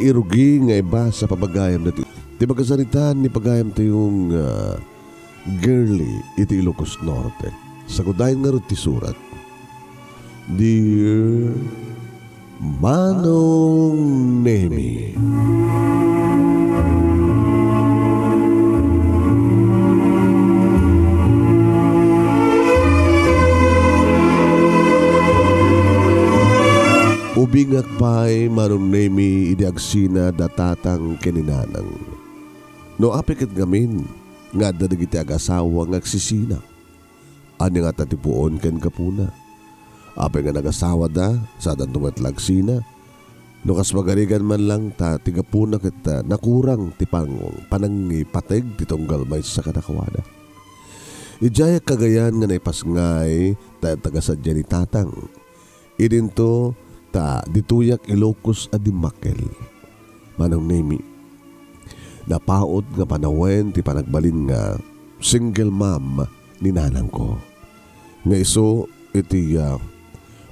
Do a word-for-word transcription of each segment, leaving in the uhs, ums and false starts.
irugi nga ibasa pay gayam daytoy ti pakasaritaan ni pagayamtayo nga girlie iti Ilocos Norte. Sagudayen ngarud ti surat. Dear Manong Nemi. Ubingak pay, Manong Nemi, idi agsina da tatang ken ni nanang. No apay ket ngamin nga adda dagiti agasawa nga agsisina. Ania ngata ti puon ken gapuna? Apay nga nagasawada, saadanto met la agsina? No kas magarigan man laeng ta ti gapuna ket, ah, nakurang ti pang-, panangipateg ti tunggal maysa kadakuada. Idiay kagayan nga naipasngay ta tagasadiay ni tatang. Idinto ta ditoyak Ilocos a dimmakkel. Manong Nemi, napaut nga panawen ti panagbalin nga single mom ni nanangko. Nga isu iti, ah,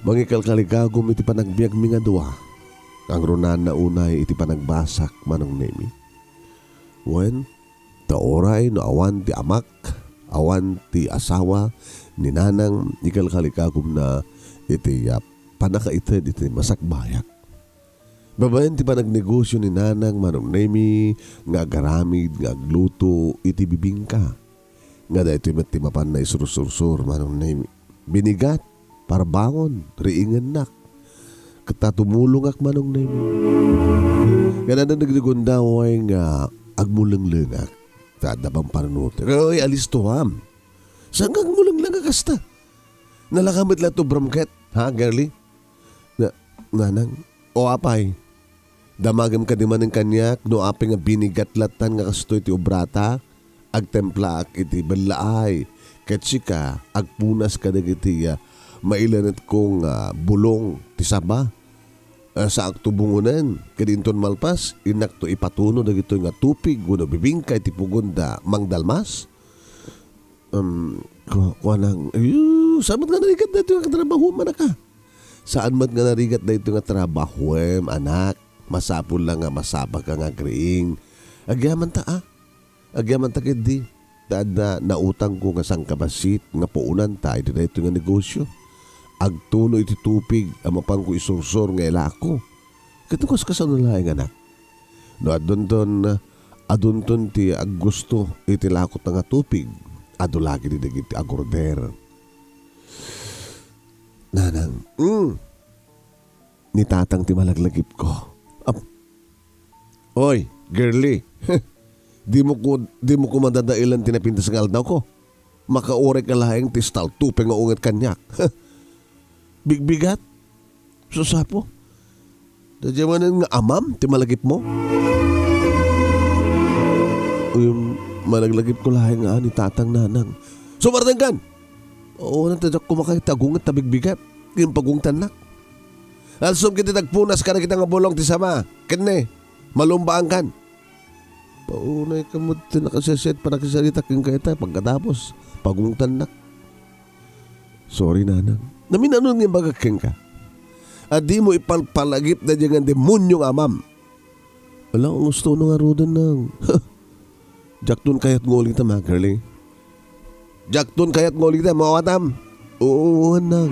mangikalkaligagum iti panagbiagmi nga dua. Angrunanna unay iti panagbasak, Manong Nemi. Wen, ta uray no awan ti amak, awan ti asawa ni nanang, ikalkalikagumna iti, ah, pannakaited iti masakbayak. Babaen ti panagnegosio ni nanang, Manong Nemi, nga agaramid nga agluto iti bibingka. Nga daytoy met ti mapan naisursursur, Manong Nemi. Binigat, parbangon, riingennak. Ket ta tumulongak, Manong Nemi. Nga nagdagdagundaway nga agmulenglengak. Ta adda pampanunotek. Oy, alisto, ham. Saan nga agmulengleng a kasta? Nalaka met la ti obram ket, ha, girlie? Na, nanang, o apay, damagem kadi manen kaniak no apay nga binigat lattan nga kastoy ti obrata? Agtemplaak iti bellaay, ket sika, agpunas kadagiti, ah, mailanetko nga bulong ti saba. Ah, saakto bungonen, ket inton malpas, innakto ipatuno dagitoy nga tupig wenno bibingka iti pugonda Mang Dalmas? Um, ku-, kuanang, "Ayy, saan met nga narigat daytoy nga trabahoem, anak, a?" "Saan met nga narigat daytoy nga trabahoem, anak. Masapul la nga masapaka nga agriing. Agyamanta, a. Agyamanta ketdi, ta adda nautangko nga sangkabassit nga puonanta iti daytoy nga negosio. Agtuno iti tupig a mapanko isursor nga ilako." Ket no kas-, kasano laeng, anak? No adunton, adunton ti aggusto iti lakota nga tupig, adu la ketdi dagiti agorder. Nanang, mm, ni tatang ti malaglagipko. Ap-, oy, girlie, dimo ko, dimo ko madadaelan ti napintas nga aldawko. Makauray ka laeng ti style tupig nga unget kaniak. Bigbigat? Sus, Apo. Daydiay manen nga amam ti malagipmo? Uy, malaglagipko laeng a ni tatang, nanang. Sumardengkan! Awanen ta diak kumakay ti agunget ta bigbigat. Ngem pagungtannak. Alsom ketdi ta agpunas kadagita nga bulong ti saba. Ken ne, malumbaankan. Paunayka met ti nakaset-set pannakisarita kenka ita, pagkatapos, pagungtannak. Sorry, nanang. Namin-anon nga imbagak kenka? A dimo ipalpalagip daydiay nga demonio nga amam. Ala, gusto no ngaruden, nang. Diakton kayat nga ulitem, a, girlie. Diakton kayat nga ulitem, maawatam? Oo, nang.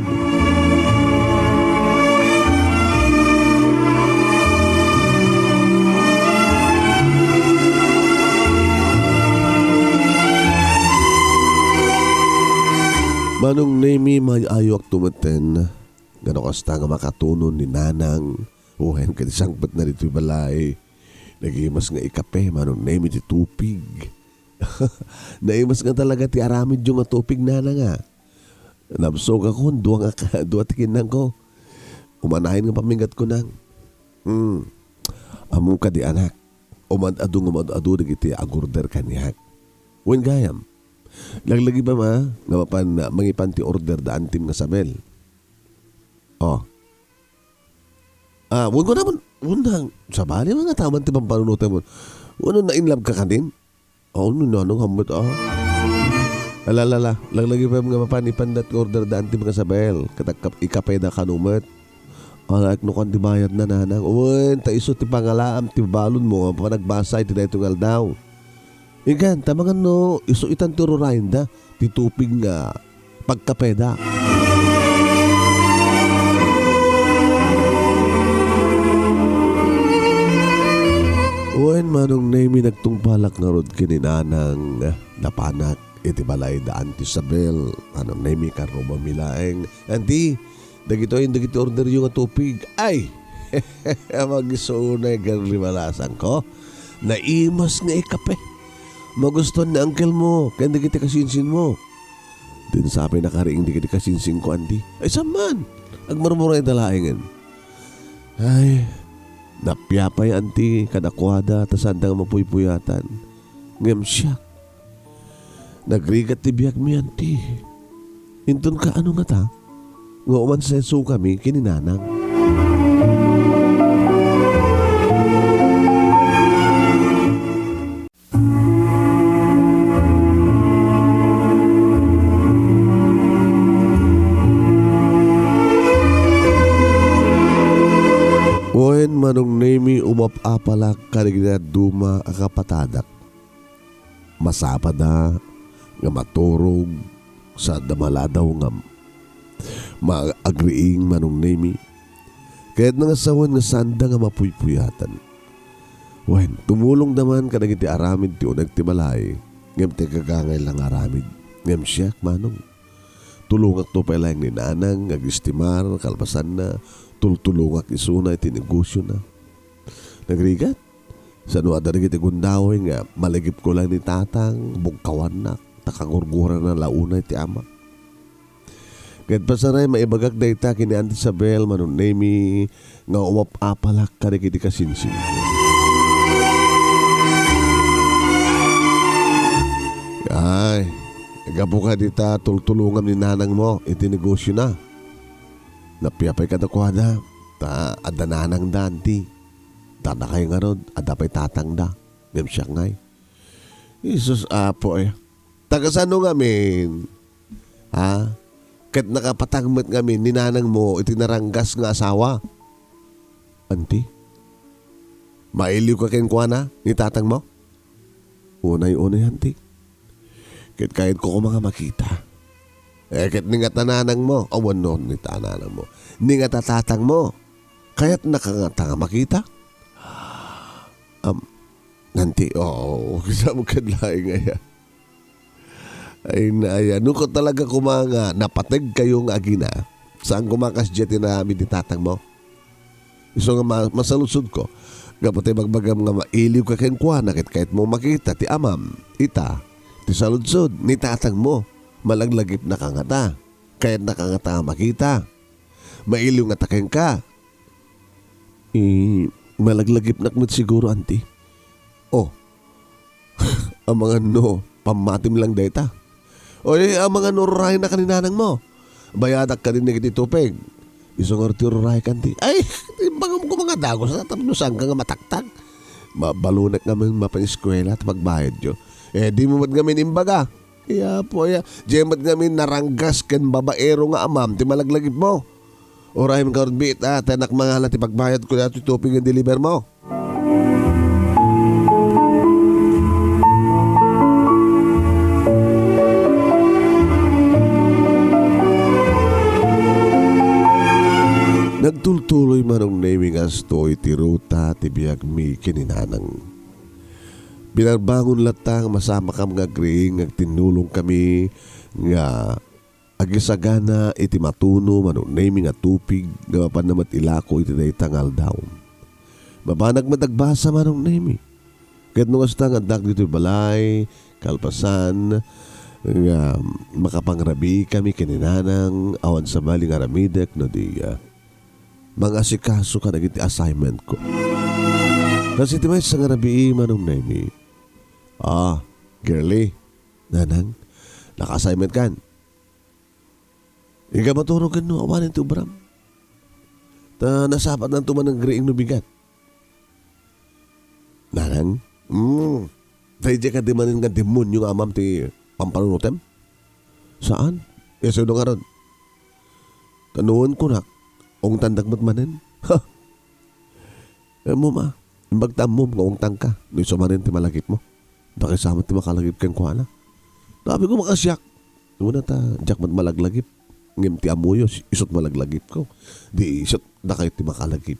Manong Nemi, may-ayoak tumeten. Ngano kasta nga makatunon ni nanang? Wen, kadi sangpetna ditoy balay. Nagimas nga ikape, Manong Nemi, ti tupig. Naimas nga talaga ti aramidyo nga tupig, nanang, a. Nabsogakon, dua nga ka-, dua ti kinnangko. Umanayen nga paminggatko, nang. Hmm. Ammom kadi, anak. Umad-adu nga umad-adu dagiti agorder kaniak. Wen gayam. Laglagipem a, nga mapan, mangipan ti order da Antim nga Sabel. Oh. Ah, wen ko naman, wen na, sabali man nga taman ti pampanunotem. Wen na in love ka kanin? Oh, no, no, no, hambet, ah. Ala, ala, ala. Laglagipem nga mapan ipan da ti order da Antim nga Sabel. Ket agkap-, ikape da kano met. Alaek no kuan ti bayadna, nanang. Wen, ta isu ti pangalaam ti balonmo nga panagbasa iti daytoy nga aldaw. Inkan, ta mangan no isu itan ti ururayenda, ti tupig nga pagkapeda. Wen, Manong Nemi, nagtungpalak ngarud ken ni Nanang, napanak iti balay da Auntie Isabel. Manong Nemi, karrubami laeng. Auntie, dagitoy, dagiti orderyo nga tupig. Ay! Magisuna, Girlie, balasangko. Naimas nga ikape. Magustuhan ni uncle mo, ken dagiti kasinsinmo. Din sapay nakariing dagiti kasinsinko, Auntie. Ay, saan man? Agmurmura ida laengen. Ay, napiapay, Auntie, kadakuada, ta saanda nga mapuypuyatan. Ngem siak, nagrigat ti biagmi, Auntie. Inton kaano ngata, nga umanseso kami ken ni Nanang. Wen, Manong Nemi, umap-apalak kadagiti dadduma a kapatadak. Masapada nga maturog sa da maladaw nga ma-, agriing, Manong Nemi. Kayatna nga sawen nga saanda nga mapuypuyatan. Wen, tumulongda man kadagiti aramid ti uneg ti balay, ngem ti gagangay la nga aramid. Ngem siak, Manong, tulongakto pay laeng ni Nanang nga agistimar, kalpasanna, tultulongak isuna iti negosiona. Nagrigat? Saan no adda dagiti gundaway nga malagipko laeng ni Tatang, bugkawannak, ta kagurgurana la unay ti amak. Ket pasaray, maibagak dayta ken ni Auntie Isabel, Manong Nemi, nga umap-apalak kadagiti kasinsinko. Ay, gapu kadi ta tultulongam ni Nanangmo iti negosiona. Napiapay kadakuada, ta adda nanangda, Auntie. Dakay ngarud, adda pay tatangda. Ngem siak ngay. Jesus, Apo, eh. Taga sano ngamin? Ha? Ket nakapatag met ngamin ni nanangmo iti naranggas nga asawa? Auntie, mailiwka kenkuana ni tatangmo? Unay-unay, Auntie. Ket kayatko koma nga makita. Eh, ket ni ngata nanangmo, awan no, ni ta nanangmo. Ni ngata tatangmo, kayatnaka ngata nga makita? Am, Auntie, oo, kasama kad laeng aya. Ay, na, aya. No, kung talaga koma nga napateg kayo nga agina, saan koma kasdiay ti naaramid ni tatangmo? Isu nga ma-, masaludsodko, gapu ta ibagbagam nga mailiwka kenkuana ket kayatmo makita ti amam, ita, ti saludsod ni tatangmo, malaglagipnaka ngata, kayatnaka ngata nga makita. Mailiw ngata kenka. Eh, malaglagipnak met siguro, Auntie. Oh, amangan no pammatim lang dayta. O, eh, amangan no ururayennak ni nanangmo. Bayadak kadin dagiti tupig. Isu ngarud ti ururayek, Auntie. Ay, imbagam koma nga dagus, tapno saanka nga mataktak. Mabalunek ngamin mapan eskuela ti pagbayadyo. Eh, dimo met ngamin imbaga. Iya, Apo, iya. Diay met ngamin naranggas ken babaero nga amam ti malaglagipmo. Urayem ngarud, biit, a, ta innak mangala ti pagbayadko daytoy tupig nga delivermo. Nagtultuloy Manong Nemi nga astoy ti ruta ti biagmi ken ni Nanang. Binarbangon latta nga masamakam nga agriing nga agtinnulongkami nga agisagana iti matuno, Manong Nemi, nga tupig nga mapanna met ilako iti dayta nga aldaw. Mapanak met agbasa, Manong Nemi. Ket no kasta nga addak ditoy balay, kalpasan nga makapangrabii kami ken ni Nanang, awan sabali nga aramidek no di, ah, mangasikaso kadagiti assignment ko. Kas iti maysa nga rabii, Manong Nemi. Ah, Girlie, Nanang, naka-assignment kan? Inka maturog ken no awanen ti obram. Ta nasapatnanto man nga agriing no bigat. Nanang? Hmm. Daydiay kadi manen nga demonyo nga amam ti pampanunotem? Saan? Isudo ngarud. Kano wen kunak, Ungtandak met manen. Ha! Ammom a, imbag ta ammom nga ungtangka, no isu manen ti malagipmo. Dakaysa met ti makalagip kenkuana. Tapno makasiak. Una ta, diak met malaglagip. Ngem ti ammoyo, isut malaglagipko. Di isut dakayo ti makalagip.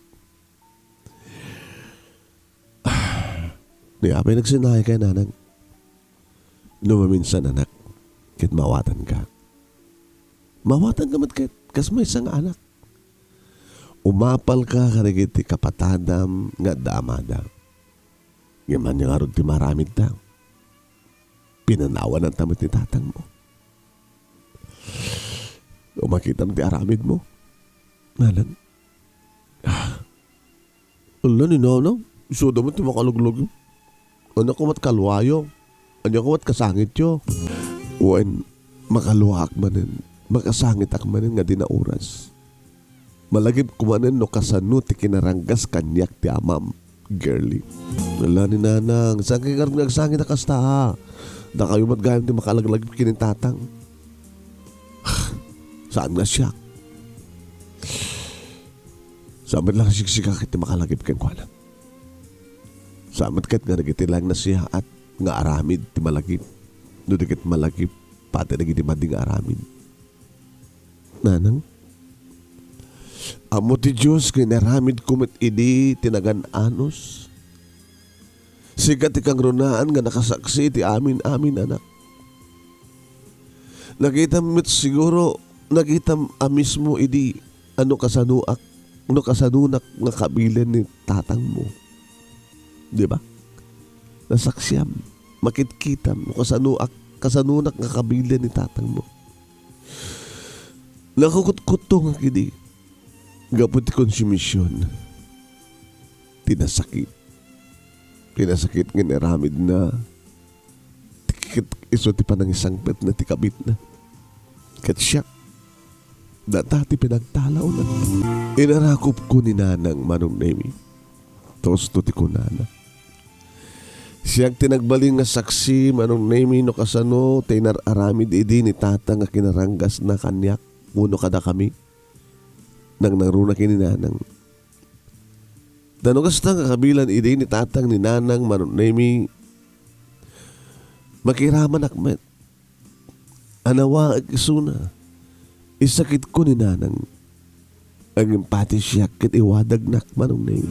Ni apay nagsinnaayka, nanang? No maminsan, anak, ket maawatanka. Maawatanka met ket kas maysa nga anak. Umapalka kadagiti kapatadam nga adda amada. Ngem ania ngarud ti maaramidta? Pinanawananta met ni tatangmo. O makitam ti aramidmo, nanang? Ah, ala ni nanang, isuda met ti makalaglagip. Ania koma ti kaluayo? Ania koma ti kasangityo? Wen, makaluaak manen, makasangitak manen nga di naoras. Malagipko manen no kasano ti kinaranggas kaniak ti amam, girlie. Ala ni nanang, saan kay ngarud nga agsangit a kasta, a? Dakayo met gayam ti makalaglagip ken ni tatang. Saan nga siak? Saan met la nga siksika ket ti makalagip kenkuana. Saan met ket nga dagiti laeng nasayaat nga aramid ti malagip. No di ket malagip, pati dagiti madi nga aramid. Nanang, ammo ti Dios nga inaramidko met idi ti nagan-anus. Sika ti kangrunaan nga nakasaksi iti amin-amin, anak. Nakitam met siguro, nakitam a mismo idi a no kasanoak, no kasanonak nga kabilen ni tatangmo. Di ba? Nasaksiam, makitkitam, no kasanoak, kasanonak nga kabilen ni tatangmo. Nakukutkuttongak idi gapu ti konsumision ti nasakit. Ti nasakit nga inaramidna, ti ket isu ti panangisangpetna ti kabitna. Ket siak, data ti pinagtalawna. Inarakupko ni Nanang, Manong Nemi. Tosto ti kunana. Siak ti nagbalin nga saksi, Manong Nemi, no kasano ti inar-aramid idi ni Tatang nga kinaranggasna kaniak wenno kadakami. Nangnangruna ken ni Nanang. Ta no kasta nga kabilan idi ni Tatang ni Nanang, Manong Nemi, makiramanak met. Anawaek isuna. Isakitko ni Nanang. Ngem pati siak ket iwadagnak, Manong Nemi.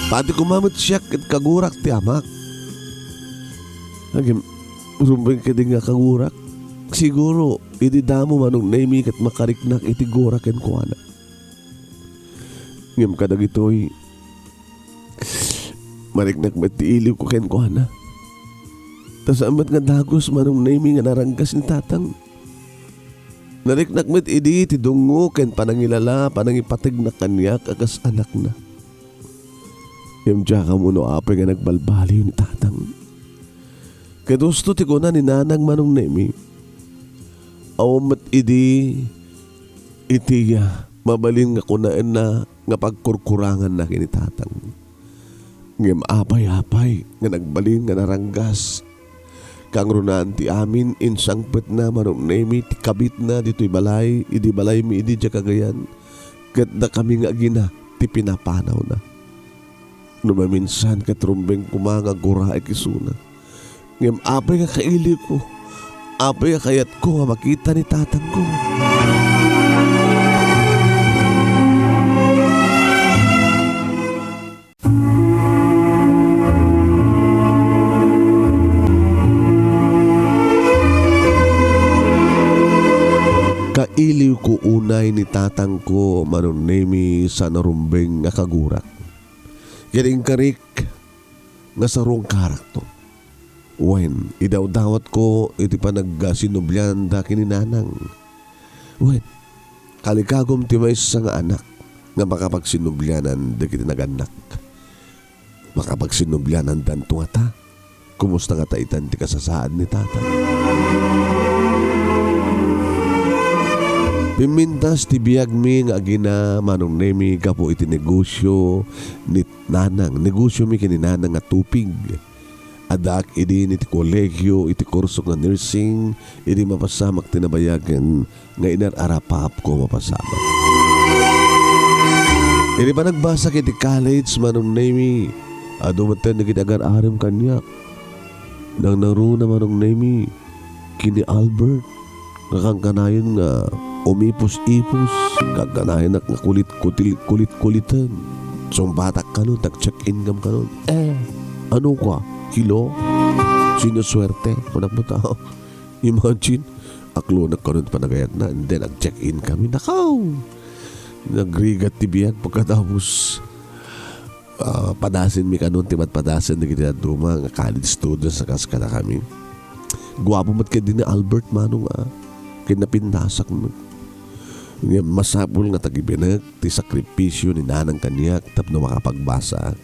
Pati koma met siak ket kagurak ti amak. Ngem rumbeng ketdi nga kagurak. Siguro, idi damo, Manong Nemi, ket makariknak iti gura kenkuana. Ngem kadagitoy, mariknak met ti iliwko kenkuana. Ta saan met nga dagus, Manong Nemi, nga naranggas ni Tatang. Nariknak met idi ti dungngo ken panangilala, panangipategna kaniak a kas anakna. Ngem diak ammo no apay nga nagbalbaliw ni Tatang. Ket husto ti kuna ni Nanang, Manong Nemi. Awan met idi iti, ah, mabalin nga kunaenna nga pagkurkuranganna ken ni Tatang. Ngem apay-apay nga nagbalin nga naranggas. Kangrunaan ti amin, insangpetna, Manong Nemi, ti kabitna ditoy balay, idi balaymi idi diay Cagayan. Ket dakami nga agina ti pinapanawna. No maminsan ket rumbeng koma nga agguraek isuna. Ngem apay nga kailiwko? Apay nga kayatko nga makita ni tatangko? Kailiwko unay ni tatangko, Manong Nemi, saan a rumbeng nga kagurak. Ket inkarik nga sarungkarakto. Wen, idawdawatko iti panagsinubliananda ken ni Nanang. Wen, kalikagum ti maysa nga anak nga makapagsinublianan dagiti nagannak. Makapagsinublianandanto ngata? Kumusta ngata itan ti kasasaad ni Tatang? Pimmintas ti biagmi nga agina, Manong Nemi, gapu iti negosio ni Nanang. Negosiomi ken ni Nanang nga tupig. Addaak idi iti kolegio, iti kurso nga nursing, idi mapasamak ti nabayagen nga inar-arapapko mapasamak. Idi panagbasa iti college, Manong Nemi, adu metten dagiti agar-arem kaniak. Nangnangruna, Manong Nemi, ken ni Albert, nga kankanayon nga umipus-ipus, kankanayon nga kulit-kutil-, kulit-kuliten. Sungbatak kanon, tag-check-in kam kanon. Eh, ano ka? Hello? Sino swerte? Kunak mo tao. Imagine, aklonak kanon panagayatna, and then nag-check-in kami. Nakaw! Nagrigat ti biag pagkatapos. Ah, padasenmi kanon ti matpadasen dagiti dadduma nga college students a kas kadakami. Guapo met ketdi ni Albert, Manong, a. Ken napintasak met. Ngem masapul nga tagibinek ti sakripisio ni Nanang kaniak tapno makapagbasaak.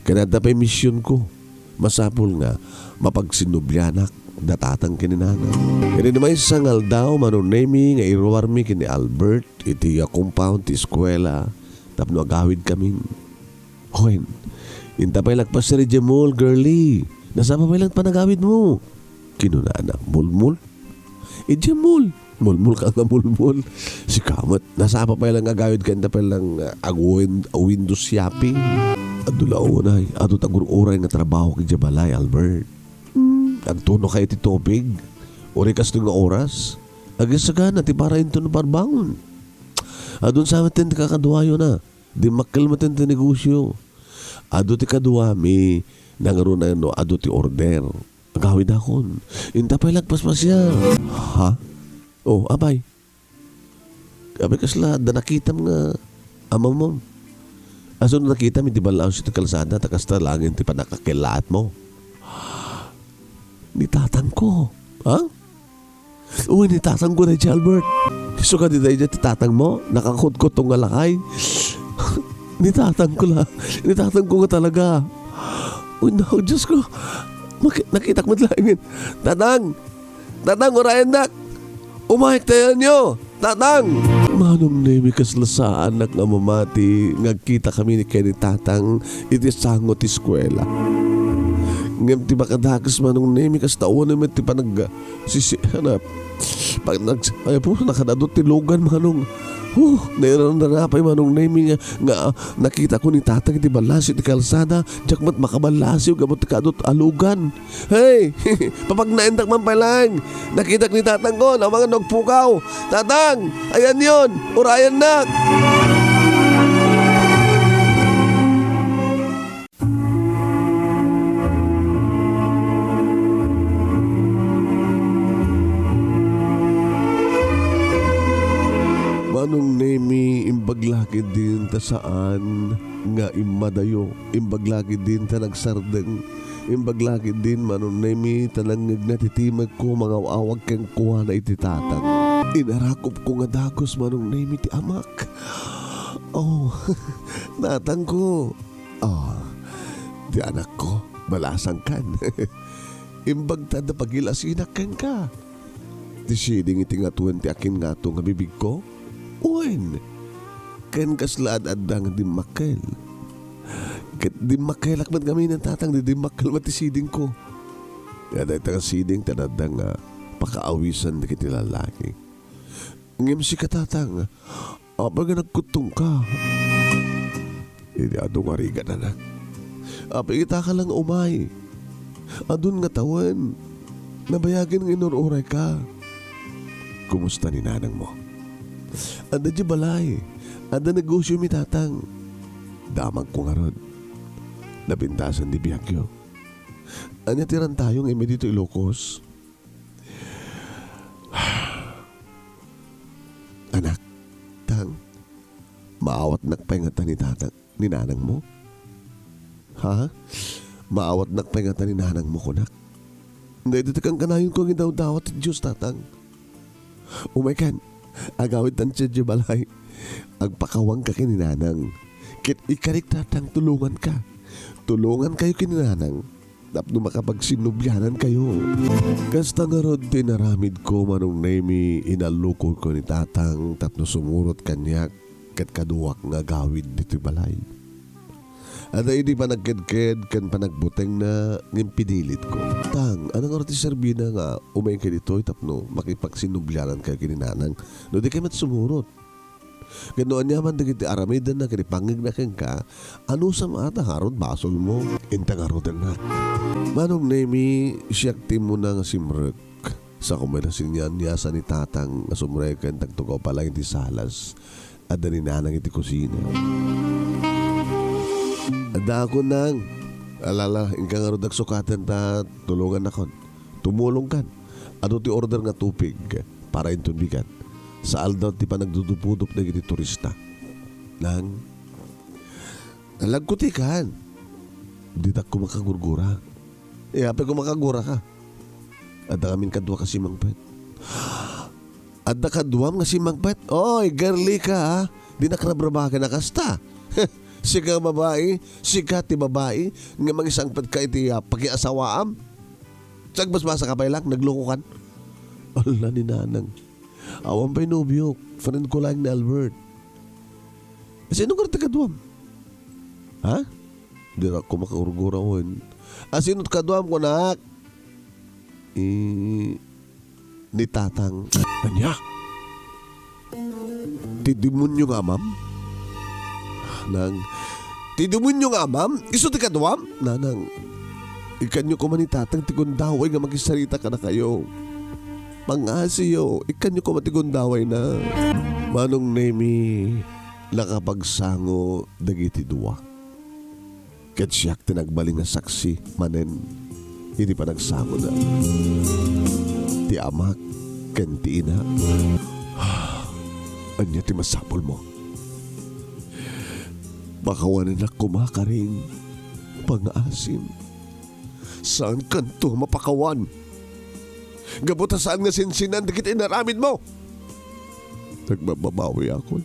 Ken adda pay misionko. Masapul nga mapagsinnublianak da Tatang ken ni Nanang. Iti maysa nga aldaw, Manong Nemi, nga iruarmi ken ni Albert iti, ah, compound ti eskuela tapno agawidkamin. Wen, inta pay la agpasyar idiay mall, girlie. Nasapa pay lang panagawidmo. Kinunana, mulmol. Idiay mall. Mulmol ka nga mulmol. Sika met, nasapa pay lang agawidka, inta pay lang, ah, agwin-, window shopping. Adu la unay, adu ti agur-uray nga trabaho idiay balay, Albert. Hmm, agtuno kayo ti tubig. Uray kastoy nga oras. Agasagana ti para inton parbangon. Adun sa met ti kakaduayo na. Dimmakkel met ti negosyo. Adu ti kaduami, nangruna no adu ti order. Agawidakon. Inta pay la agpaspasiar. Ha? Oh, apay. Apay kasla, adda nakitam nga amamom. Aso nakitam iti ballaaw iti kalsada, ta kasta laeng ti pannakakellaatmo. Ni tatangko. Ha? Uy, ni tatangko daydiay, Albert. Isu kadi daydiay ti tatangmo? Nakakutkutong nga lakay? Ni tatangko la. Ni tatangko nga talaga. Uy, no, Diyos ko. Maki-, nakitak met laeng. Tatang! Tatang, urayennak! Umayek tayo nyo! Tatang! Manong Nemi, kasla saanak nga mamati nga agkitakami ken ni Tatang iti sango ti eskuela. Ngem ti makadakes, Manong Nemi, kasta awanen met ti panag-, sisi-, ano, pag nag-, ay, po, nakadadot ti lugan, Manong. Huh, nairarana pay, Manong Nemi, nga, nga, ah, nakitako ni Tatang iti ballasi ti kalsada, diak met makaballasiw gapu ti kadot a lugan. Hey! Papagnaendak man pay laeng. Nakitak ni tatangko, amangan no agpukaw. Tatang, ayanyon, urayennak. Manong Nemi, imbag la ketdin ta saan nga immadayo. Imbag la ketdin ta nagsardeng. Imbag la ketdin, Manong Nemi, ta nangngegna ti timekko mangaw-awag kenkuana iti tatang. Inarakupko nga dagus, Manong Nemi, ti amak. Oh, tatangko. Oh, ti anakko, balasangkan. Imbag ta adda pagilasinak kenka. Ti siding iti ngatuen ti akin-ngato nga bibigko? Wen, ken kasla ad-adda nga dimmakkel. Ket dimmakkelak met ngamin, tatang, di dimmakkel met ti sidingko. Nga dayta nga siding ti ad-adda nga pakaawisan dagiti lalaki. Ngem sika, tatang, apay nga nagkuttongka? Idi adu nga rigat, anak. Apay itaka lang umay. Adun nga tawen, nabayagen nga inur-urayka. Kumusta ni nanangmo? Adda di balay. Adda negosyo mi, tatang. Damagko ngarud. Napintasan di biagyo. Ania ti rantayo nga immay dito Ilocos? Anak, tang, maawatnak pay ngata ni tatang, ni nanangmo? Ha? Maawatnak pay ngata ni nanangmo, kunak? Daytoy ti kankanayonko nga idawdawat ti Dios, tatang. Umaykan, agawidtan idiay balay. Agpakawangka ken ni nanang. Ket ikarik, tatang, tulonganka. Tulongankayo ken ni nanang. Tapno makapagsinnublianankayo. Kasta ngarud ti inaramidko, Manong Nemi, inallukoyko ni tatang tapno sumurot kaniak ket kaduak nga agawid ditoy balay. Adda idi panagkedked ken panagbutengna ngem pinilitko. Tang, ania ngarud ti serbina nga umayka ditoy tapno makipagsinnublianankayo ken ni nanang no dika met sumurot? Ket no aniaman dagiti aramidenna ket ipangngegna kenka, anusam a ta ngarud basolmo? Inta ngarudennak. Manong Nemi, siak ti immuna nga simrek. Sa kumay nasinnianiasan ni Tatang nga sumreken dagtoy nga palay iti salas, adda ni Nanang iti kusina. Addaakon, Nang. Alala, inka ngarud agsukaten ta tulongannakon. Tumulongkan. Adu ti order nga tubig para inton bigat. Sa aldaw ti panagdudupudup dagiti turista. Nang, nalagkutikan. Ditak koma kagurgura. Eh, apay koma kaguraka? Adda ngamin kadua ka simangpet. Adda kaduam nga simangpet? Oy, girly ka, ha? Dinak rabrabaken a kasta. Sika nga babai, sika ti babai nga mangisangpet ka iti, ah, pakiasawaam. Agbasbasa ka pay lang, naglokokan. Ala ni Nanang. Awan pay nobiok, friend ko lang ni Albert. Sino nga ti kaduam? Ha? Dirak koma kagurgura wen. A, sino ti kaduam, kunak? Eh, ni Tatang. Ania? Ti demonyo nga amam? Nang, ti demonyo nga amam? Isu ti kaduam? Nanang, ikkanyo koma ni Tatang ti gundaway nga makisarita kadakayo. Pangngasiyo, ikkanyo koma ti gundawayna. Manong Nemi, nakapagsango dagiti dua. Ket siak ti nagbalin nga saksi manen iti panagsangona. Ti amak ken ti ina. Ania ti masapulmo? Pakawanennak koma, Karing. Pangngaasim. Saankanto a mapakawan. Gapu ta saan nga sinsinan dagiti inaramidmo. Nagbabbabawiakon.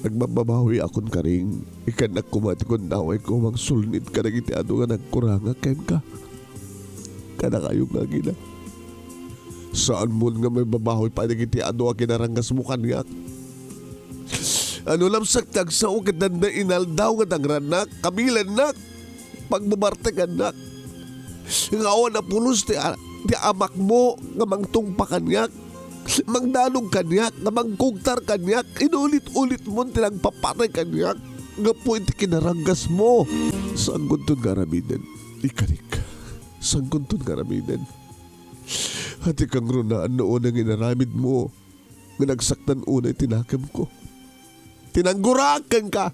Nagbabbabawiakon, Karing. Ikkannak koma ti gundawayko mangsulnit kadagiti adu nga nagkuranga kenka. Kadakayo nga agina. Saanmon nga maibabawi pay dagiti adu a kinaranggasmo kaniak. Ano, labsak ti agsao ket danda inaldaw nga dangrannak, kabilennak, pagbabartekannak. Nga awan a pulos ti a-, ti amakmo nga mangtungpa kaniak, mangdanog kaniak, nga mangkugtar kaniak, inulit-ulitmon ti nagpapatay kaniak gapu iti kinaranggasmo. Saankonton nga aramiden, ikarik. Saankonton nga aramiden. Ati kangrunaan no unay nga inaramidmo nga nagsaktan unay ti nakemko. Tinangguraak kenka.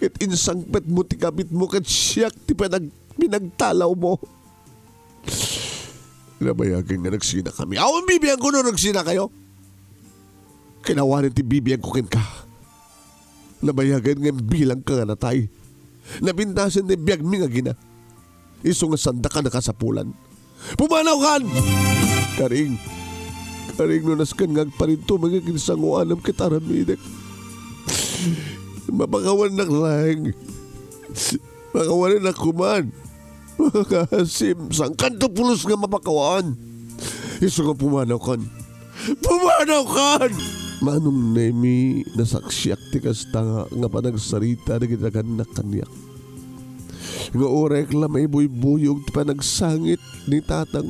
Ket insangpetmo ti kabitmo ket siak ti pinag-, pinagtalawmo. Nabayagen nga nagsinakami. Awan bibiangko no nagsinakayo. Kinawanen ti bibiangko kenka. Nabayagen nga imbilangka nga natay. Napintasen ti biagmi nga agina. Isu nga saandaka nakasapulan. Pumanawkan! Karing, Karing, no nasken nga agparintumeng nga aginsangoanam ket aramidek, mapakawannak laeng. Pakawanennak koman. Makasim, saankanto pulos nga mapakawan. Isu nga pumanawkan. Pumanawkan! Manong Nemi, nasaksiak ti kasta nga, nga panagsarita dagiti nagannak kaniak. Nga uray la maibuybuyog ti panagsangit ni Tatang,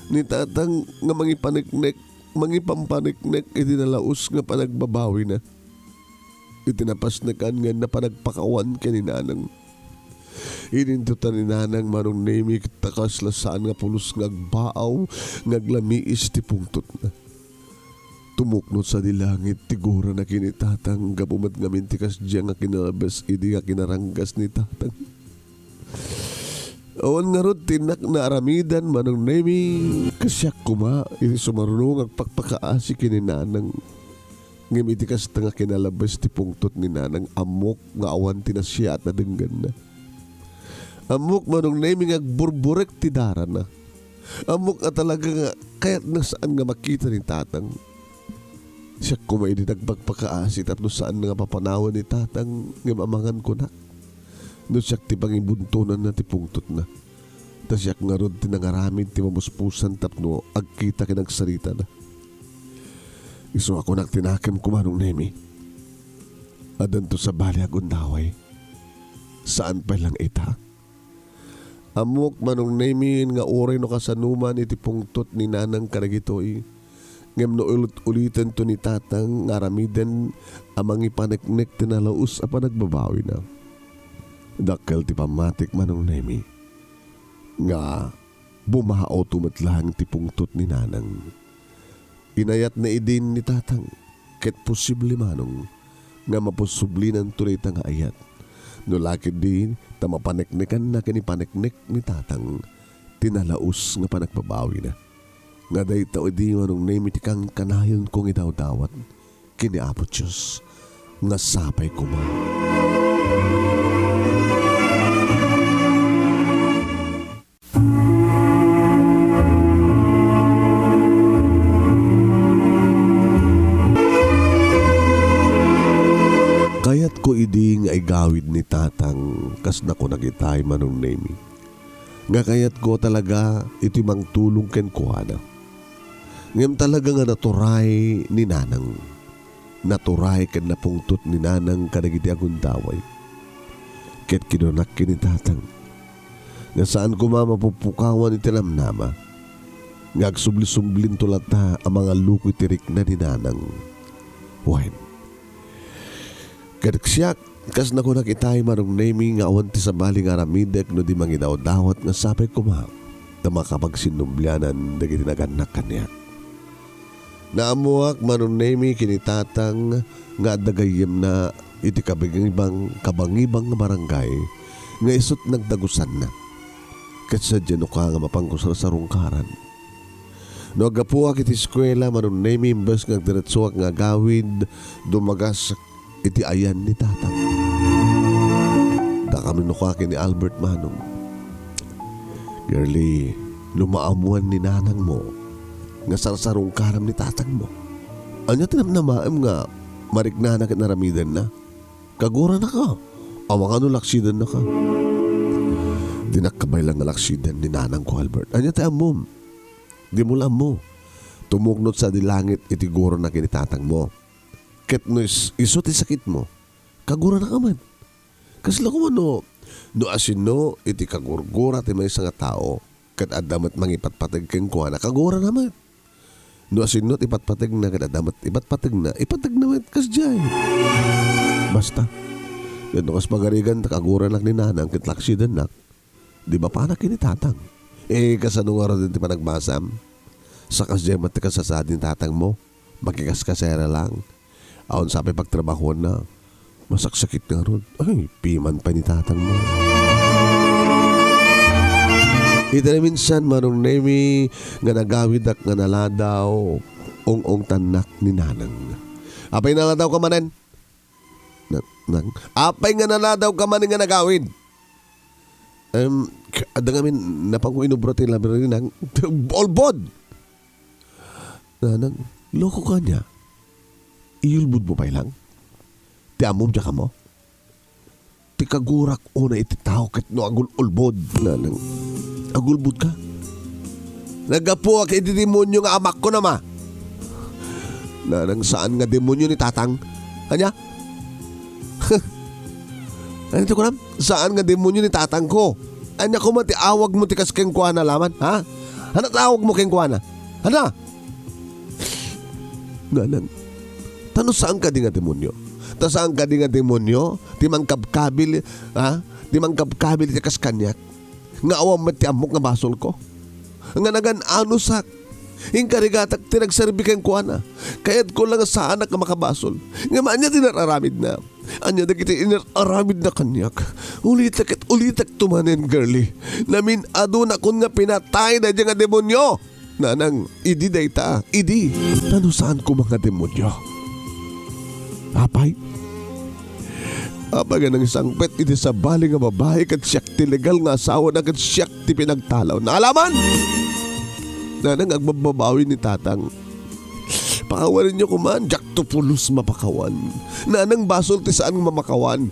ni Tatang nga mangipaneknek, mangipampaneknek iti nalaus nga panagbabawina. Iti napasnekan nga panagpakawan ken ni Nanang. Idinto ta ni Nanang Manong Nemi ta kasla saan nga pulos nga agbaaw nga aglamiis ti pungtotna. Tumuknot sadi langit ti gurana ken ni Tatang gapu met ngamin ti kasdiay nga kinalabes idi nga kinaranggas ni Tatang. Awan ngarud ti innak naaramidan, Manong Nemi. Kasiak koma, iti sumaruno nga agpakpakaasi ken ni Nanang. Ngem iti kasta nga kinalabes ti pungtot ni Nanang, ammok nga awan ti nasayaat a denggenna. Ammok, Manong Nemi, nga agburburek ti darana. Ammok a talaga nga kayatna saan nga makita ni Tatang. Siak koma idi nagpakpakaasi tapno saan nga papanawen ni Tatang ngem amangan kunak. No siak ti pangibuntonanna ti pungtotna. Ta siak ngarud ti nangaramid ti mamuspusan tapno agkita ken agsaritana. Isu a kunak ti nakemko, Manong Nemi. Addanto sabali a gundaway. Saan pay lang ita. Ammok, Manong Nemi, nga uray no kasanoman iti pungtot ni Nanang kadagitoy, Ngem no ulit-ulitento ni Tatang nga aramiden a mangipaneknek ti nalaus a panagbabawina. Dakkel ti pammatik, Manong Nemi, nga bumao to met laeng ti pungtot ni Nanang. Inayatna idin ni Tatang, ket posible, Manong, nga maposublinanto dayta nga ayat. No la ketdi ta mapaneknekanna ken ipaneknek ni Tatang ti nalaus nga panagbabawina. Nga dayta idi, Manong Nemi, ti kankanayonko nga idawdawat ken ni Apo Dios nga sapay koma. Kayatko idi nga igawid ni Tatang, kas nakunak itay, Manong Nemi, nga kayatko talaga iti mangtulong kenkuana. Ngem talaga nga naturay ni Nanang. Naturay ken napungtot ni Nanang kadagiti agundaway. Ket kinunak ken ni Tatang nga saan koma mapupukawan iti namnama nga agsubli-sublinto latta a mangalluko iti rikna ni Nanang. Wen, ket siak, kas nakunak itay, Manong Nemi, nga awan ti sabali nga aramidek no di mangidawdawat nga sapay koma ta makapagsinnublianan dagiti nagannak kaniak. Naammoak, Manong Nemi, ken ni Tatang nga adda gayyemna iti kabangibang, kabangibang nga barangay nga isut' nagdagusanna. Ket sadiay no ka nga mapanko sarsarungkaran. No aggapuak iti eskuela, Manong Nemi, imbes nga agdiretsoak nga agawid, dumagas iti ayan ni Tatang. Dakami no ka ken ni Albert, Manong. Girlie, no maammoan ni Nanangmo nga sarsarungkaram ni Tatangmo, ania ti namnamaem nga mariknana ken aramidenna? Kaguranaka. Amangan no laksidennaka. Dinak kabaelan nga laksiden ni Nanangko, Albert. Ania ti ammom? Dimo la ammo. Tumuknod sadi langit iti gurona ken ni Tatangmo. Ket no is-, isu ti sakitmo, kaguranaka met. Kasla koma no, no asinno iti kagurgura ti maysa nga tao, ket adda met mangipatpateg kenkuana, kagurana met. No asinno ti ipatpategna ket adda met ipatpategna, ipategna met kasdiay. Basta, ket no kas pagarigan ta kaguranak ni Nanang ket laksidennak, di mapanak ken ni Tatang. Eh, kasano ngaruden ti panagbasam? Sa kasdiay met ti kasasadi ni Tatangmo, makikaskasera lang. Awan sapay pagtrabahuanna. Masaksakit ngarud. Ay, piman pay ni Tatangmo. Iti naminsan, Manong Nemi, nga nagawidak nga naladaw, ung-ungtannak ni Nanang. Apay, naladawka manen? Na-, nang, apay nga naladawka manen nga nagawid? Em, k-, adda ngamin, napanko inubra ti labirin, nang, ulbod! Nanang, loko ka ania? Iyulbodmo pay lang? Ti ammom, diak ammo? Ti kagurak unay iti tao ket no agul-ulbod. Nanang, agulbodka? Naggapuak iti demonio nga amakko, ama. Nanang, saan nga demonio ni Tatang? Ania? Ania ti kunam? Saan nga demonio ni Tatangko? Ania koma ti awagmo ti kas kenkuana laman, ha? Ania ti awagmo kenkuana? Ania? Nanang, ta no saan kadi nga demonio? Ta saan kadi nga demonio ti mangkabkabil, ha? Ti mangkabkabil iti kas kaniak? Nga awan met ti ammok nga basolko? Nga nagan-anusak? Inkarigatak ti nagserbi kenkuana. Kayatko la nga saanak nga makabasol. Ngem ania ti nar-aramidna? Ania dagiti inar-aramidna kaniak? Ulitek ket ulitekto manen, girlie. Namin-adunakon nga pinatay daydiay nga demonio. Nanang, idi dayta, idi. Ta no saan koma nga demonio? Apay? Apay nga nangisangpet iti sabali nga babai ket siak ti legal nga asawana ket siak ti pinagtalawna? Alaman! Nanang, agbabbabawi ni Tatang. Pakawanenyo koman, diakto pulos mapakawan. Nanang, basol ti saan nga mamakawan.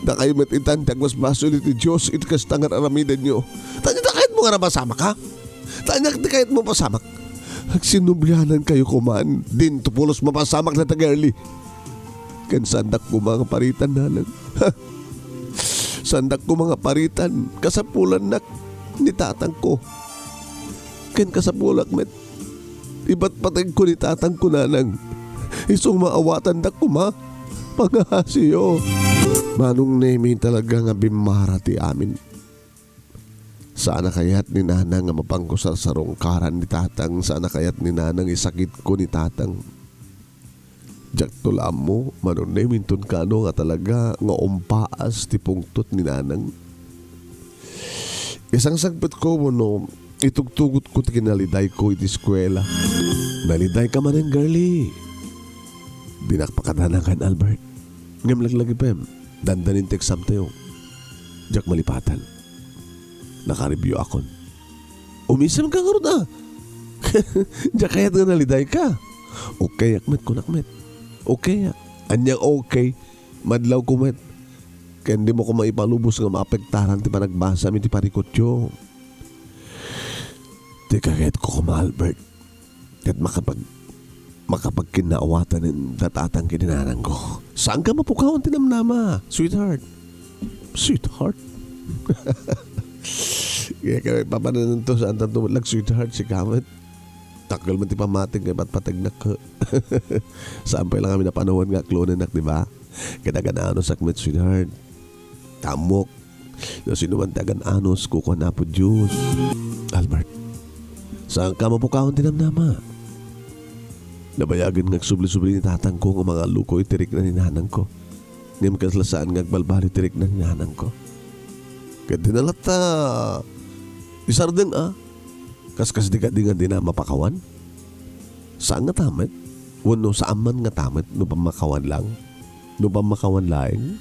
Dakayo met itan ti agbasbasol iti Dios iti kasta nga ar-aramidenyo. Ta ania ti kayatmo nga napasamak, ha? Ta ania ti kayatmo pasamak? Agsinnublianankayo koman, dinto pulos mapasamak dayta, girlie. Ken saandak koma nga paritan, Nanang. Saandak koma nga paritan, kasapulannak ni Tatangko. Ken kasapulak met Ipatpategko ni tatangko, nanang. Isu nga maawatandak koma. Pangaasiyo. Manong Nemi, talaga nga bimmara ti amin. Saan a kayat ni nanang nga mapanko sarsarungkaran ni tatang, saan a kayat ni nanang isakitko ni tatang. Diakto la ammo, Manong Nemi, inton kano nga talaga nga umpaas ti pungtot ni nanang. Isangsagpetko wenno itugtugotko ti kinalidayko iti eskuela. Nalidayka manen, girlie. Dinak pakadanagan, Albert. Ngem laglagipem, dandanin ti examtayo. Diak malipatan. Nakarebioakon. Umisemka ngarud, a. Diak kayat nga nalidayka. Okayak met, kunak met. Okayak. Ania nga okay? Madlawko met. Ken dimo koma ipalubos nga maapektaran ti panagbasam iti parikutyo. Ti kayatko koma, Albert, ket makapag-, makapagkinnaawatan da tatang ken ni nanangko. Saanka mapukawan ti namnama, sweetheart. Sweetheart? Kaya kami papanananto, saantanto met la ag-sweetheart, sika met. Dakkel met ti pammatim nga ipatpategnak. Saan pay la ngamin a panawen nga aklonennak, di ba? Ket agan-anusak met, sweetheart. Ta ammok, no sinoman ti agan-anus, kukuan Apo Dios. Albert, saanka mapukawan ti namnama. Nabayagen nga agsubli-subli ni tatangko nga mangaluko iti rikna ni nanangko. Ngem kasla saan nga agbalbaliw ti rikna ni nanangko. Ket di na latta isardeng a. Kas, kas di kadi nga dina mapakawan? Saan ngata met? Wenno saan man ngata met no pammakawan lang? No pammakawan laeng?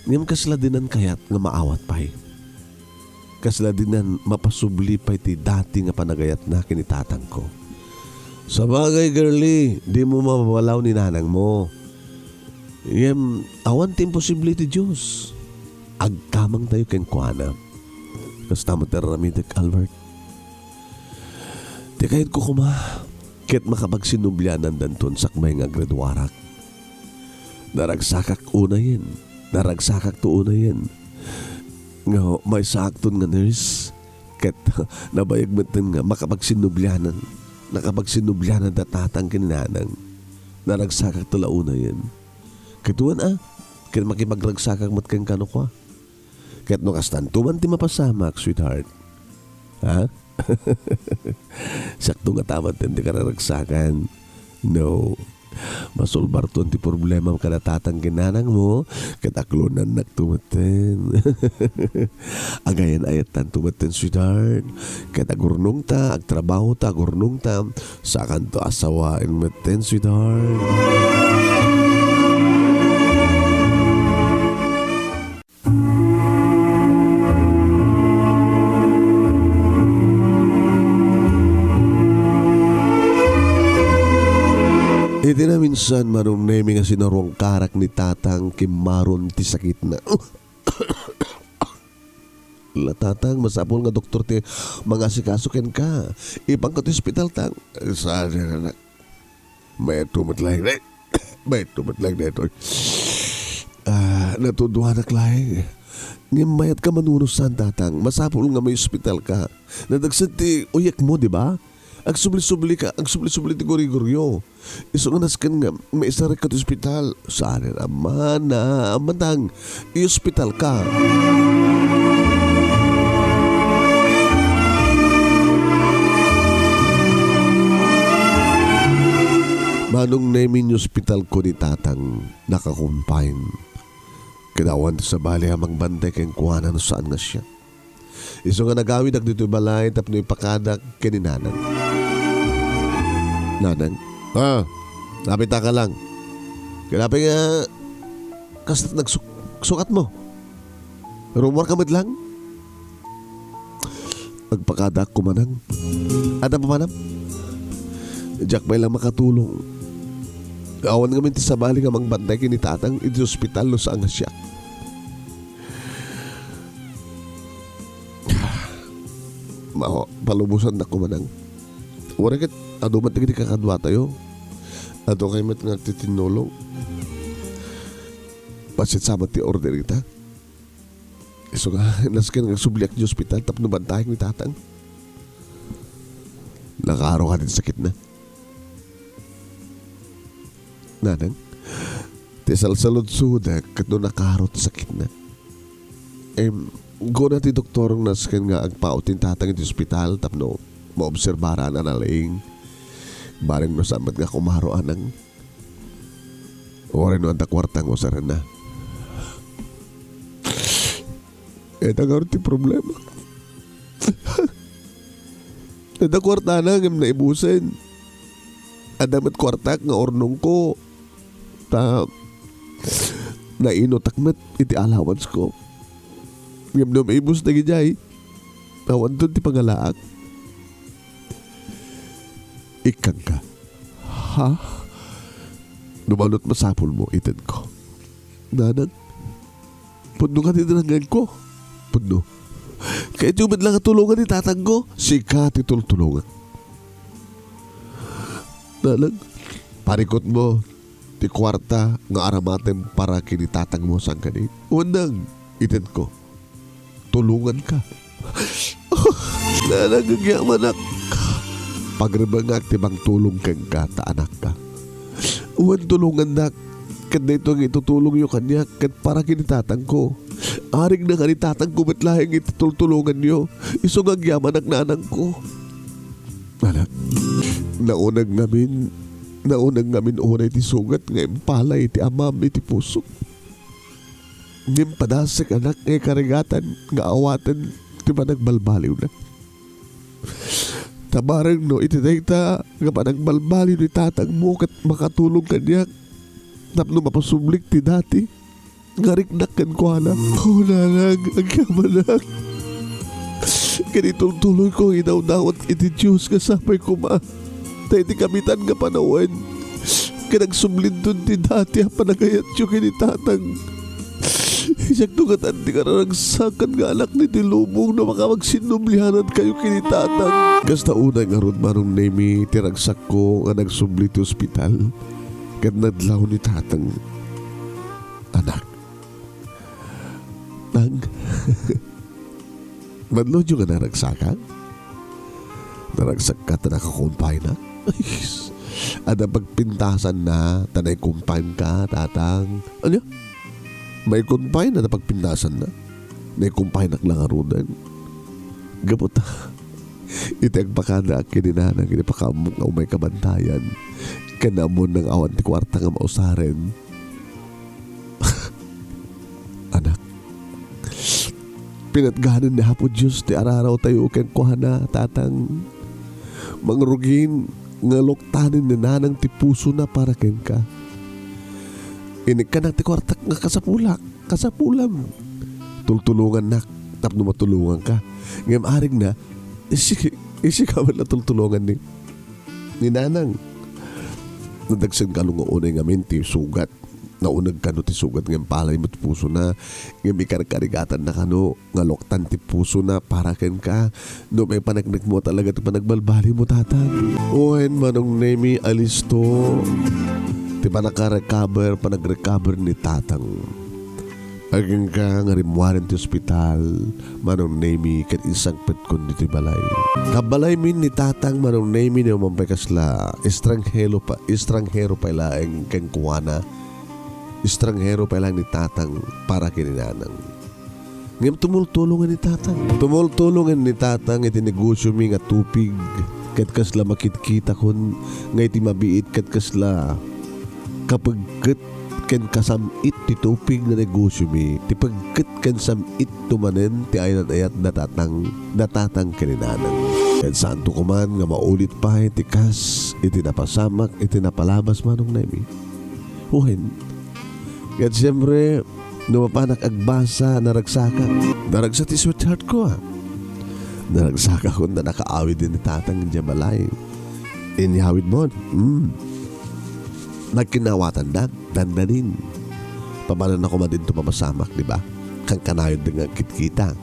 Ngem kasla dinan kayat nga maawat pay. Kasla dinan mapasubli pay ti dati nga panagayatna ken ni tatangko. Sabagay, girlie, dimo mababalaw ni nanangmo. Ngem awan ti imposible iti Dios. Agkamangtayo kenkuana. Kasta met ti ar-aramidek, Albert. Ti kayatko koma, ket makapagsinnublianandanton sakbay nga agriduarak. Naragsakak unayen, naragsakakto unayen nga maysaakton nga nurse, ket nabayag metten nga makapagsinnublianan, nakapagsinnublianan da tatang ken nanang. Naragsakakto la unayen. Ket wen a, ket makipagragsakak met kenka no kua. Ket no kastanto man ti mapasamak, sweetheart. Ha? Siakto ngata met ti kararagsakan. No. Masolbarton ti problemam kada tatang ken nanangmo, ket aklonannakto metten. Agayan-ayattanto metten, sweetheart. Ket agurnongta, agtrabahota, agurnongta, sakanto a sawaen metten, sweetheart. Iti naminsan, Manong Nemi, nga sinarungkarak ni tatang, kimmaron ti sakitna. La, tatang, masapul nga doktor ti mangasikaso kenka. Ipanka ti ospital, tang. Saan, anak? Mayatko met laeng, eh. Mayatko met laeng daytoy. Ah, natuduanak laeng. Ngem mayatka manuno saan, tatang. Masapul nga maiospitalka. Nadagsen ti uyekmo, di ba? Agsubli-sublika, agsubli-subli ti guriguryo. Isu nga nasken nga maisarikka ti ospital. Saan a mana, matang, iospitalka. Manong Nemi, inospitalko ni tatang, naka-confine. Ket awan ti sabali a mangbantay kenkuana no saan nga siak. Isu nga nagawidak ditoy balay tapno ipakadak ken ni nanang. Nanang, ah, napitaka lang. Ket apay nga kastat nagsuk-, sukatmo? Rummuarka met lang? Agpakadaak koma, nang. Adda papanam? Diak pay lang makatulong. Awan ngamin ti sabali nga mangbantay ken ni tatang iti ospital no saan nga siak. Ma-, palubosannak koma, nang. Uray ket adu met dagiti kakaduatayo. Adukay met nga agtitinnulong. Bassit sa met ti order ita. Isu nga, nasken nga agsubliak iti ospital tapno bantayan ni tatang. Nakaaro kadi ti sakitna. Nanang, ti salsaludsodek ket no nakaro ti sakitna. Em, kuna ti doktor nga nasken nga agpaut ti tatang iti ospital tapno maobserbara a nalaing. Bareng no saan met nga kumaro, Nanang. Uray no adda kuarta nga usarenna. Ita ngarud ti problema. Adda kuartana ngem naibusen. Adda met kuartak nga urnongko. Ta nainutak met iti allowance ko. Ngem no maibus dagijay, awanton ti pangalaak. Ikkangka. Ha? No maunot masapulmo, itenko. Nanang, pudno nga ti nangnganko. Pudno. Kayatyo met la nga tulongan ni tatangko. Sika ti tultulongak. Nanang, parikutmo ti kuarta nga aramatem para ken ni tatangmo saan kadi. Wen, Nang, itenko. Tulonganka. Nanang, agyamanak. Pagrebengak ti mangtulong kenka ta anakka. Wen, tulongannak. Ket daytoy nga itutulongyo kaniak ket para ken ni tatangko. Arigna nga ni tatangko met laeng iti tultulonganyo. Isu nga agyamanak, nanangko. Anak, nauneg ngamin, nauneg ngamin unay ti sugat nga impalay ti amam iti pusok. Ngem padasek, anak, nga ikarigatan nga awaten ti panagbalbaliwna. Ta bareng no iti dayta nga panagbalbaliw ni tatangmo ket makatulong kaniak tapno mapasublik ti dati nga riknak kenkuana. O, nanang, agyamanak. Ket itultuloyko nga idawdawat iti Dios nga sapay koma. Ta iti kabitan nga panawen, ket agsublinton ti dati a panagayatyo ken ni tatang. Siakto ngatan ti kararagsakan nga anak ni ti lubong no makapagsinnublianankayo ken ni tatang. Kasta unay ngarud, Manong Nemi, ti ragsakko nga nagsubli ti ospital ket nadlaw ni tatang. Anak. Nang. Madlodyo nga naragsakak? Naragsakka ta nakakumpaynak? Ay, adda pagpintasanna ta naikumpaynka, tatang. Ania? Maikumpayna ta pagpintasanna? Naikumpaynak la ngaruden. Gapu ta iti agpakadaak ken ni nanang iti pakaammo nga umay kabantayan, ken ammonan nga awan ti kuarta nga mausaren. Anak, pinatganen ni Apo Dios ti ararawtayo kenkuana, tatang. Mangrugin nga luktanen ni nanang ti pusona para kenka. Inikkanak ti kuartak nga kasapulak, kasapulam. Tultulongannak tapno matulonganka. Ngem arigna, isi-, isika met la tultulongan ni, ni nanang. Nadagsenka no nga unay ngamin ti sugat. Nauneg kano ti sugat nga impalay met pusona, ngem ikarkarigatanna kano nga luktan ti pusona para kenka, no maipaneknekmo talaga ti panagbalbalimo, tatang. Wen, Manong Nemi, alisto ti panakarecover, panagrecover ni tatang. Agingga nga rimmuaren ti ospital, Manong Nemi, ket insangpetkon ditoy balay. Kabbalaymin ni tatang, Manong Nemi, no mampay kasla estranghero pa, estranghero pay laeng kenkuana. Estranghero pay laeng ni tatang para ken ni nanang. Ngem tumultulongen ni tatang. Tumultulongen ni tatang iti negosiomi nga tupig, ket kasla makitkitakon nga iti mabiit ket kasla kapegket ken kasam-it ti tupig nga negosiomi, ti pegket ken sam-itto manen ti ayat-ayat da tatang, da tatang ken ni nanang. Ket saanto koman nga maulit pay ti kas iti napasamak iti napalabas, Manong Nemi. Wen, ket siempre, no mapanak agbasa, naragsaka. Naragsa ti sweetheart ko, a. Naragsaka kun nakaawid ni tatang idiay balay. Inyawid mo, hmm. Nagkinawatan da, dandanin. Pamananna koma dinto mapasamak, di ba? Kankanayon da nga kitkita.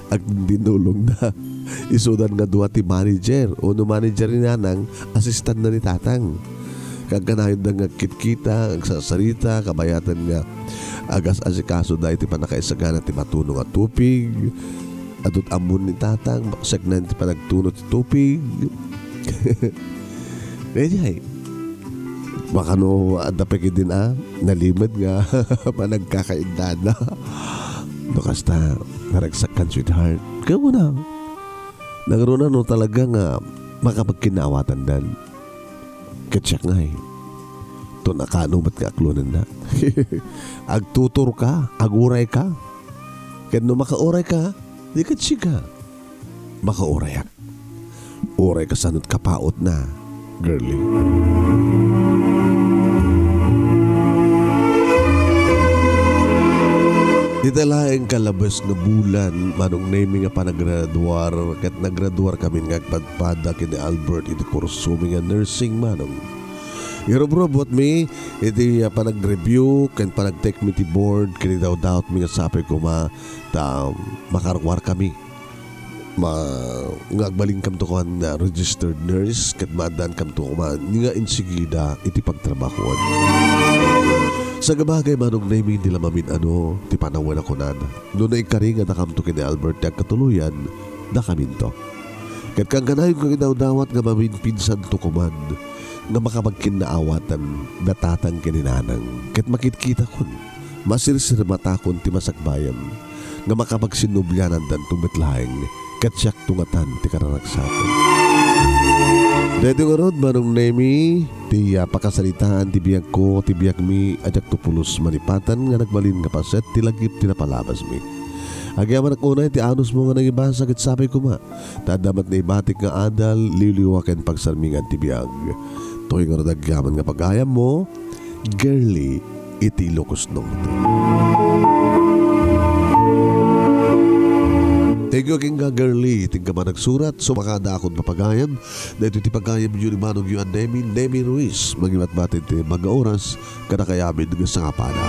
Agdinulongda. Isudan nga dua ti manager. Uno manager ni nanang, assistant na ni tatang. Kankanayon da nga kitkita, agsarsarita, kabayatan nga agas-asikaso da iti pannakaisagana ti matuno nga tupig. Adut ammon ni tatang, saknan ti panagtuno ti tupig. Daydiay. Baka no, adda pay ketdin a nalimed nga panagkakaindana. No kasta, naragsakkan, sweetheart. Kaya mo na. Nagaruna no talaga nga makapagkinaawatandan. Ket siak ngay. Ton akano met nga aklonenna. Agtutor ka, aguray ka. Ket no makauray ka, di ket sika. Makaurayak. Uray kasano't kapaotna, girlie. Dita laeng kalabes nga bulan, Manong Nemy, nga panagraduar, ket nagraduar kami nga agpadpada ken ni Albert iti kursomi nga nursing, Manong. Irubrubotmi iti, ah, panag-review ken panagtekmi ti board ken idawdawatmi nga sapay koma ta makaruar kami. Ma-, nga agbalinkamto koma nga registered nurse ket maaddaankamto koma nga insigida iti pagtrabahoan. Sagabagay, Manong Nemy, di la mamin-ano ti panawen a kunana. No naikari nga dakamto ken ni Albert ti agkatuloyan, dakaminto. Ket kankanayonko nga idawdawat nga maminpinsanto koman nga makapagkinnaawatan da tatang ken ni nanang, ket makitkitakon, masirsirmatakon ti masakbayan nga makapagsinnublianandanto met laeng ket siakto ngatan ti kararagsakon. Daytoy ngarud, Manong Nemy, ti, ah, pakasaritaan ti biagko, ti biagmi a diakto pulos malipatan nga nagbalin nga paset ti lagip ti napalabasmi. Agyamanak unay ti anusmo nga nangibasa ket sapay koma, ta adda met naibatik nga adal, liwliwa ken pagsarmingan ti biag. Toy ngarud agyaman nga pagayammo, Girlie iti Ilocos Norte. Thank you kenka, Girlie, iti kaman nagsurat. Sumakada akon papagayam. Daytoy ti pagayamyo ni Manongyo a Nemy, Nemy Ruiz. Mangibatbati ti maga oras kadakayamin nga sangapana.